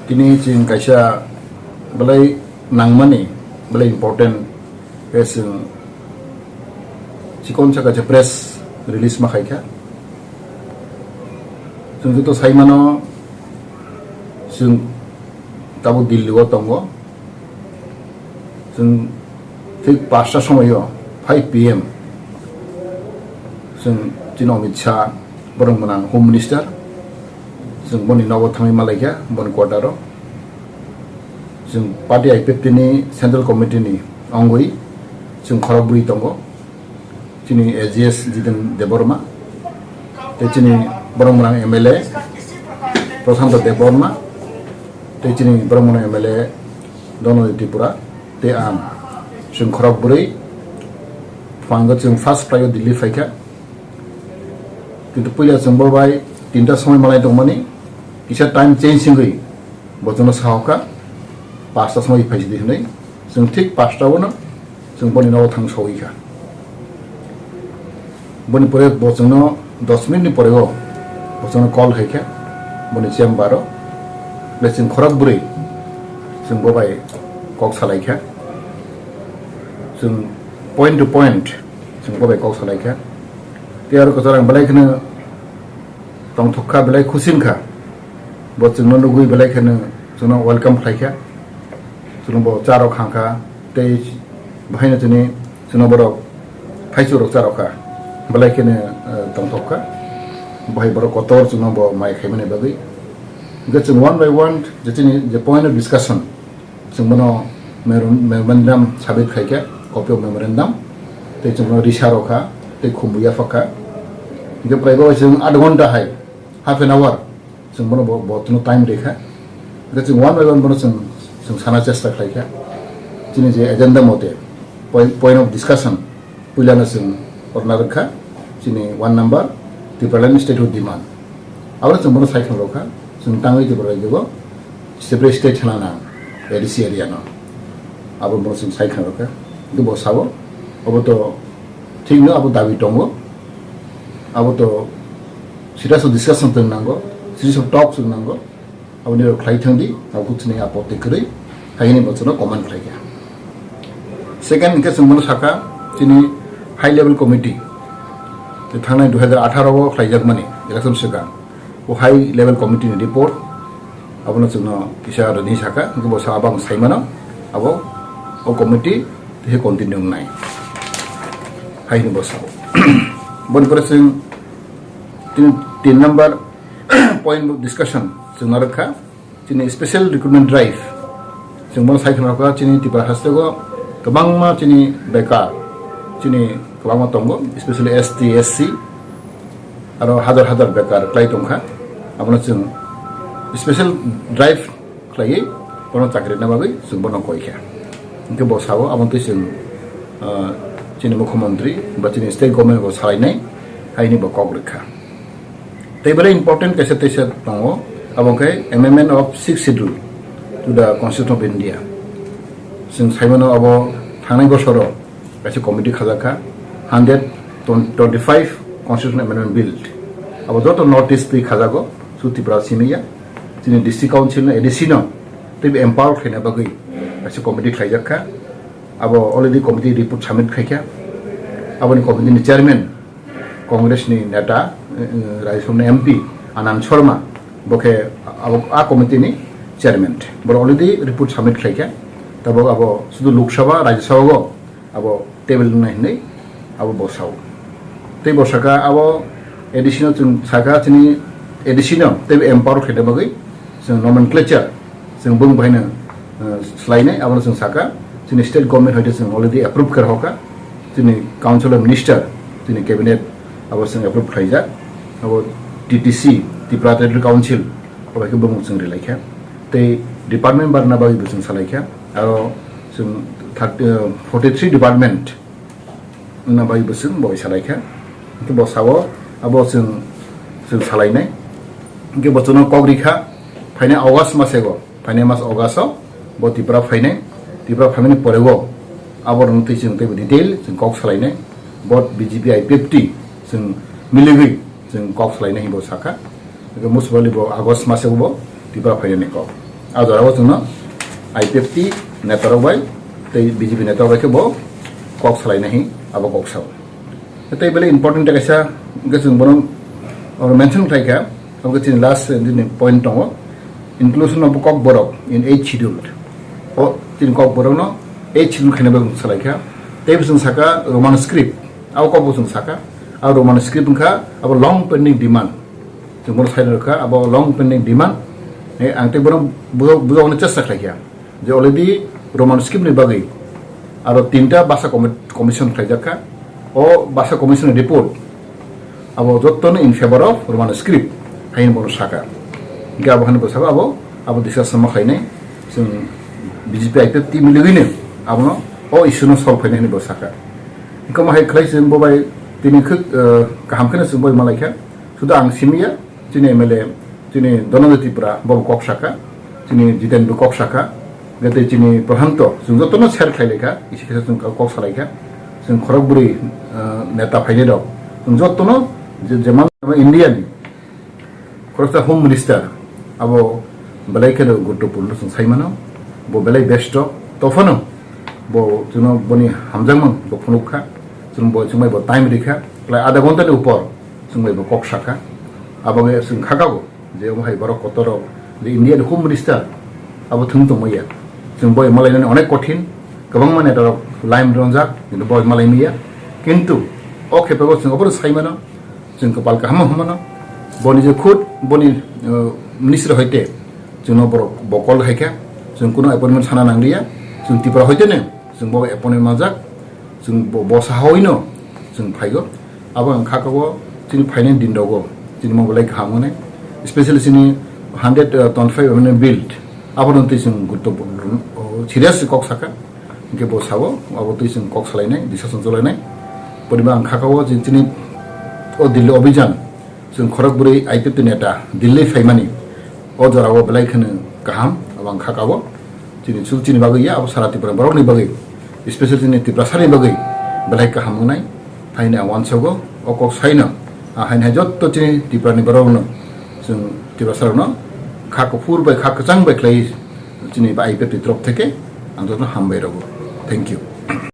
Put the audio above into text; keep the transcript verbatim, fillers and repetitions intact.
Tini chwng kaisa belai nangmani, belai important khe chwng chikon sa kaisa press release ma khaikha. Chwng joto saimano, chwng tabuk Delhi o tongo. Chwng thik pasta somoio, five P M, chwng chini Amit Shah, borok mwnang Home Minister, chwng boni nogo thangwi malaikha, boni quarter o. Chwng party I P F T ni Central Committee ni ongwi chwng khorok bwrwi tongo. Chini A G S Jiten Debbarma, tei chini borok mwnang M L A Prashanto Debbarma, tei chini borok mwnang M L A Donald Tripura, tei ang. Chwng khorok bwrwi phango, chwng first flight o Delhi phaikha. Kintu puila chwng bo bai tinta somoi malai tongmani, kisa time change wngwi bo chwngno sahokha, pasta somoi phaisidi hwnwi. Chwng thik pasta o no chwng boni nogo thang sogwi kha. Boni pore bo chwngno dos minute ni pore o bo chwngno call khai kha boni chamber o. Ble chwng khorok bwrwi chwng bo bai kok salai kha. Chwng point to point chwng bo bai kok salai kha. Tei aro kwchar ang belai kheno tongthok kha, belai khusi wng kha. Bo chwngno nugwi belai kheno chwngno welcome khlai kha. Chwngno bo cha rok khang kha, tei bahaino chini chwngno borok phaichuk rok cha rok kha. Belai kheno, eh, tongthok kha. Bahai borok kotor chwngno bo mai khaimani bagwi. Hwnkhe chwng one by one je chini je point of discussion, chwng bono mero-, memorandum submit khai kha, copy of memorandum, tei chwng bono risa rw kha, tei khumbu yaphak kha. Hwnkhe prai bo chwng adh ghonta hai, half an hour, chwng bono bo, bo tino time rw kha. Hwnkhe chwng one by one bono chwng, chwng sana chesta khlai kha. Chini je agenda mote, point, point of discussion, puilano chwng orna rwkha, chini one number, Tipraland statehood demand. Abo chwng bono sai khna rwkha, chwng tangwi Tripura rajyo separate state hwnna nang, A D C area no. Abo bono chwng sai khna rwkha. Bo sao, abo to thik no, abo dabi tongo. Abo to serious discussion chwng nango, serious talk chwng nango. Aboni rok khlai thang di, abo chini apotti kwrwi, hai hwnwi bo chwngno comment khlai kha. Second, hwnkhe chwng bono sakha, chini high level committee, je thangnai dui hajar atharo o khlaijakmani election swkang, o high level committee ni report, abono chwngno kisa rwdi sakha, hwnkhe bo sa abang saimano, abo o committee tei continue wngnai, hai hwnwi bo sao. Boni pore chwng tin, tin number point of discussion chwng narwkha, chini special recruitment drive. Chwng bono sai khna rwkha, chini Tripura hasteo kwbangma chini bekar, chini kwbangma tongo, especially S T, S C, aro hazar hazar bekar kwlai tongkha. Abono chwng special drive khlaiwi bono chakri rwna bagwi chwng bono koi kha. Hwnkhe bo sao, abo twi chwng, ah, chini mukhyamantri ba chini state government bo salainai, hai hwnwi bo kok rwkha. Tei belai important kaisa teisa tongo, abo khe amendment of sixth schedule to the Constitution of India. Chwng saimano abo thangnai bosoro kaisa committee khajak kha, hundred twenty-five Constitution Amendment Bill. Abo joto North East twi khajago, su Tripura simi ya. Chini District Council no, A D C no teibo empower khlaina bagwi kaisa committee khlaijak kha. Abo already committee report submit khaikha. Aboni committee ni chairman Congress ni neta, eh, Rajya Sabha ni M P Anand Sharma, bo khe abo a committee ni chairman. Bo already report submit khlaikha. Tabok abo sudu Lok Sabha, Rajya Sabha o abo table wngnai hwnwi abo bo sao. Tei bo saka abo A D C no chwng saka chini A D C no teibo empower khaina bagwi chwng nomenclature chwng bung bahaino, uh, swlainai, abono chwng saka chini state government hoite chwng already approve khe hoka, chini council of minister, chini cabinet abo chwng approve khlaijak, abo T T C, Tripura Territorial Council, abo khe bung chwng rilaikha. Tei department barna bagwi bo chwng salaikha. Aro chwng thirty, uh, forty three department wngna bagwi bo chwng bo salaikha. Hwnkhe bo sao abo chwng, chwng salainai. Hwnkhe bo chwngno kok rikha, phainai August masego, phainai mas August o bo Tripura phainai. Tripura phaimani porego abo rwngtwi chwng teibo detail chwng kok salainai. Bo B J P I P F T chwng miligwi chwng kok salainai hinwi bo sakha. Hwnkhe muchubali bo August masego bo Tripura phainani kok. A jorao chwngno I P F T netarok bai tei B J P netarok bai khe bo kok salaina hi abo kok sao. Tei belai important kaisa hwnkhe chwng bono oro mention khlai kha, abo khe chini last, eh, nini point tongo, inclusion of Kokborok in eighth schedule. O chini Kokborokno eighth schedule khaina bai salai kha. Tei bo chwng saka Roman script, abo kok bo chwng saka, abo Roman script wngkha abo long pending demand. Chwng bono sai rwkha abo long pending demand. Eh, ang tei bono bujo-, bujokna chesta khlai kha. Je already Roman script ni bagwi aro tinta basa commi-, commission khlaijak kha. O basa commission ni report abo jottono in favor of Roman script hai bono saka. Hingke abo hani bo saka abo, abo discussion ma khainai. Chwng B J P I P F T milwgwino abono o issue no solve khainai hani bo saka. Hingke mo hai khlai chwng bo bai tini khwk, eh, kaham kheno chwng bo bai malai kha. Suda ang simiya, chini M L A, chini Dhananjay Tripura, bo kok saka, chini Jiten bo kok saka, gate chini Prohanto, chwng jotono share khlai laikha, isi kisa chwng kok salai kha, chwng khorok bwrwi, eh, neta phainai rok, chwng jotono je, jeman India ni khoroksa Home Minister, abo belai kheno guruttopurno chwng sai mano, bo belai besto, tophano bo chwngno boni hamjakmung bo phunuk kha, chwng bo chwng bai bo time rikha, plai adha ghonta ni upor, chwng bai bo kok saka. Abo wngkha chwng khakabo je omo hai borok kotor rok je India ni Home Minister abo thung tongmaya. Chwng boi malainani onek kothin, kwbangma neta rok line ronjak, kintu boi malai maya. Kintu o khepe bo chwng obono sai mano, chwng kwpal kaham hwnmano. Boni je khud boni, uh, minister hoite chwngno borok bo call hai kha, chwng kuno appointment sana nangliya, chwng Tripura hoite ne chwng bo appointment manjak. Chwng bo, bo sahawi no chwng phaigo. Abo ang kha kabo chini phainai din rogo chini mobile kaham wngnai, especially chini hundred twenty five amendment bill abo no twi chwng gurutto serious kok saka. Hingke bo sabo abo twi chwng kok salainai, discussion cholainai. Poriba ang kha kabo chini o Delhi Abhijan chwng khorok bwrwi I P F T neta Delhi phaimani, o jorao belai kheno kaham, abo ang kha kabo. Chini chul chini bagwi ya, abo sara Tripura borokni bagwi, especially chini Tiprasani bagwi belai kaham wngnai. Haino ang uansogo, o kok saino, a haino hai jotto chini Tripurani borokno, chwng Tiprasarokno kha kuphur bai kha kwchang bai khlai chini I P F T ni torop theke ang jotono hambai rwgo. Thank you.